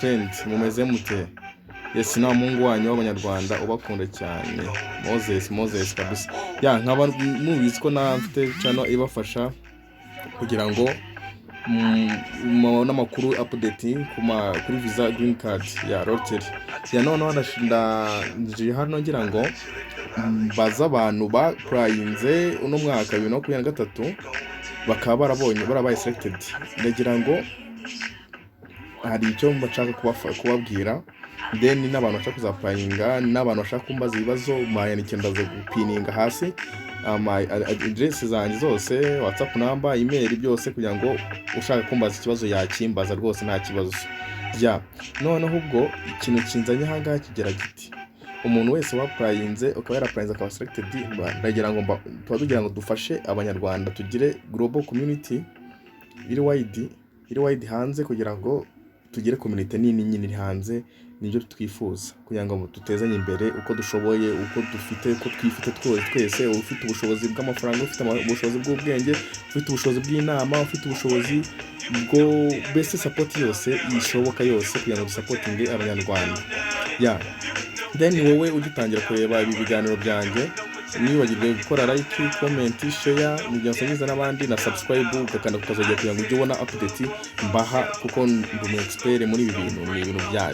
Friend, mumeze mute? Yes, nta muhungu wanyu w'Abanyarwanda ubakunda cyane, Moses, Moses kabisa. Ya, nkaba mubizi ko na mfite channel ibafasha kugira ngo mubone amakuru update kuri visa, green card ya lottery. Ya, noneho ndaje hano ngira ngo mbaze abantu ba-applyinze uno mwaka 2023, bakaba barabonye, barabaye selected. Ndagira ngo hari icyo bashaka kubabwira, then n'abantu bashaka kuza-applyinga, n'abantu bashaka kumbaza ibibazo, mwanyandikira. Ndaza gupininga hasi ama address zanjye zose, WhatsApp number, email, byose, kugira ngo ushaka kumbaza ikibazo yakimbaza rwose, nta kibazo. Ya, noneho ubwo ikintu kinzanye aha ngaha kigira giti: umuntu wese wa-applyinze, ukaba yara-applyinze, akaba selected, ndagira ngo tuba tugira ngo dufashe Abanyarwanda, tugire global community iri wide hanze, kugira ngo tugire community nini nyine iri hanze. Nibyo twifuza, kugira ngo dutezanye imbere uko dushoboye, uko dufite, uko twifite twese twese. Ufite ubushobozi bw'amafaranga, ufite ubushobozi bw'ubwenge, ufite ubushobozi bw'inama, ufite ubushobozi bwo mbese support yose ishoboka yose, kugira ngo dusupportinge Abanyarwanda. Ya, then wowe ugitangira kureba ibi biganiro byanjye, ntiwibagirwe gukora like, comment, share, kugira usangize n'abandi, na subscribe, ugakanda kukazogera kugira ngo ujye ubona update mbaha, kuko ndi umu expert muri ibi bintu. Ni ibintu bya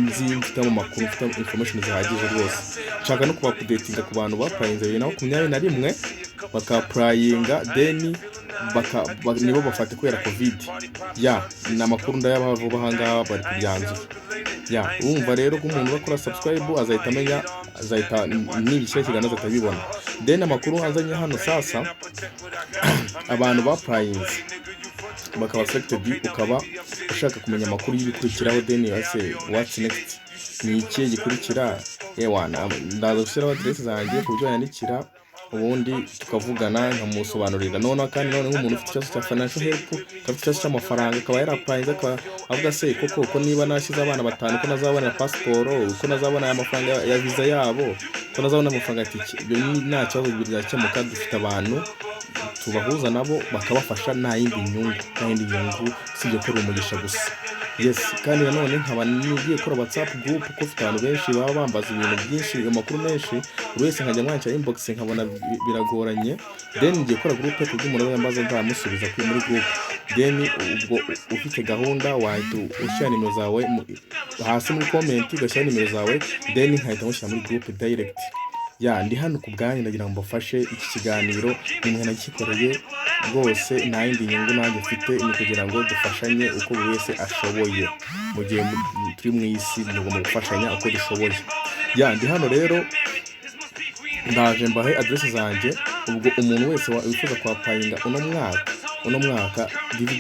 nzi, mfitemo amakuru, mfite information zihagije rwose. Nshaka no kuba-updatinga ku bantu ba-applyinze 2021, baka-applyinga, then nibo bafate kubera COVID. Ya, ni amakuru ndayabaha vuba aha ngaha, bari kubyanzura. Ya, urumva rero ko umuntu urakora subscribe azahita amenya, azahita nibishyira ikiganiro azahita abibona. Then amakuru azanye hano sasa, abantu ba-applyinze bakaba selected, ukaba ushaka kumenya amakuru y'ibikurikiraho, then ese what's next, ni ikihe gikurikira? Ewana, ndaza gushyiraho aderesi zanjye ku buryo yandikira, ubundi tukavugana, nkamusobanurira. Noneho kandi noneho nk'umuntu ufite ikibazo cya financial help, akaba afite ikibazo cy'amafaranga, akaba yara-applyinze, akaba avuga: "Se koko ko niba nashyize abana batanu, ko nazabona pasiporo, ko nazabona aya mafaranga ya visa yabo, ko nazabona amafaranga ya tike?" Ibyo nta kibazo, birakemuka. Dufite abantu tubahuza nabo bakabafasha, nta yindi nyungu, nta yindi nyungu usibye ko ari umugisha gusa. Yes, kandi nanone nkaba ngiye gukora WhatsApp group, kuko ufite abantu benshi baba bambaza ibintu byinshi, amakuru menshi, buri wese nkajya mwandikira inbox, nkabona biragoranye. Then ngiye gukora group ku buryo umuntu ambaza nzamusubiza kuri muri group. Then ubwo ufite gahunda wahita ushyira nimero zawe hasi muri comment, ugashyira nimero zawe, then nkahita mushyira muri group direct. Ya, ndi hano ku bwanyu, ndagira ngo mbafashe. Iki kiganiro ni mwe nagikoreye rwose, nta yindi nyungu nanjye mfite, ni kugira ngo dufashanye uko buri wese ashoboye. Mu gihe turi mu isi, tugomba gufashanya uko dushoboye. Ya, ndi hano rero, ndaje mbahe aderesi zanjye. Ubwo umuntu wese wifuza kwa-applyinga uno mwaka DV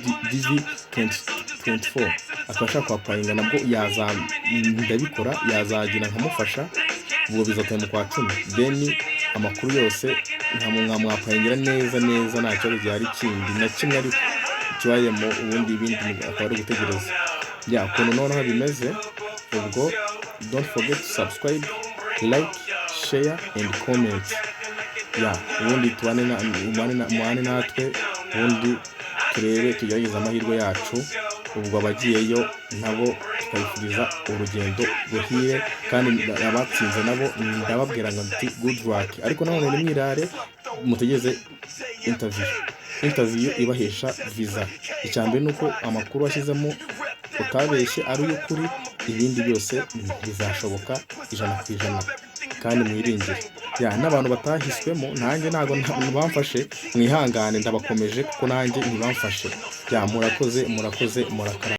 2024, akaba ashaka kwa-applyinga, nabwo yaza, ndabikora, yazagira nkamufasha. Ubwo bizatuma mu kwa 10, then amakuru yose nkamwa-applyingira neza neza, nta kibazo gihari kindi na kimwe ariko kibayemo. Ubundi ibindi akaba ari ugutegereza. Ya, ukuntu noneho bimeze ubwo, don't forget to subscribe, like, share and comment. Ya, ubundi tubane na mubane natwe, ubundi turebe, tugerageze amahirwe yacu. Ubwo abagiyeyo nabo tukabifuriza urugendo ruhire, kandi abatsinze nabo ndababwira ngo nti good luck. Ariko nanone nimwirare, mutegereze interview, interview ibahesha visa. Icya mbere ni uko amakuru washyizemo utabeshye, ari uy'ukuri, ibindi byose bizashoboka 100%, kandi mwiringire. Ya, n'abantu batahiswemo, nanjye ntabwo bamfashe, mwihangane, ndabakomeje kuko nanjye ntibamfashe. Ya, murakoze, murakoze, murakarama.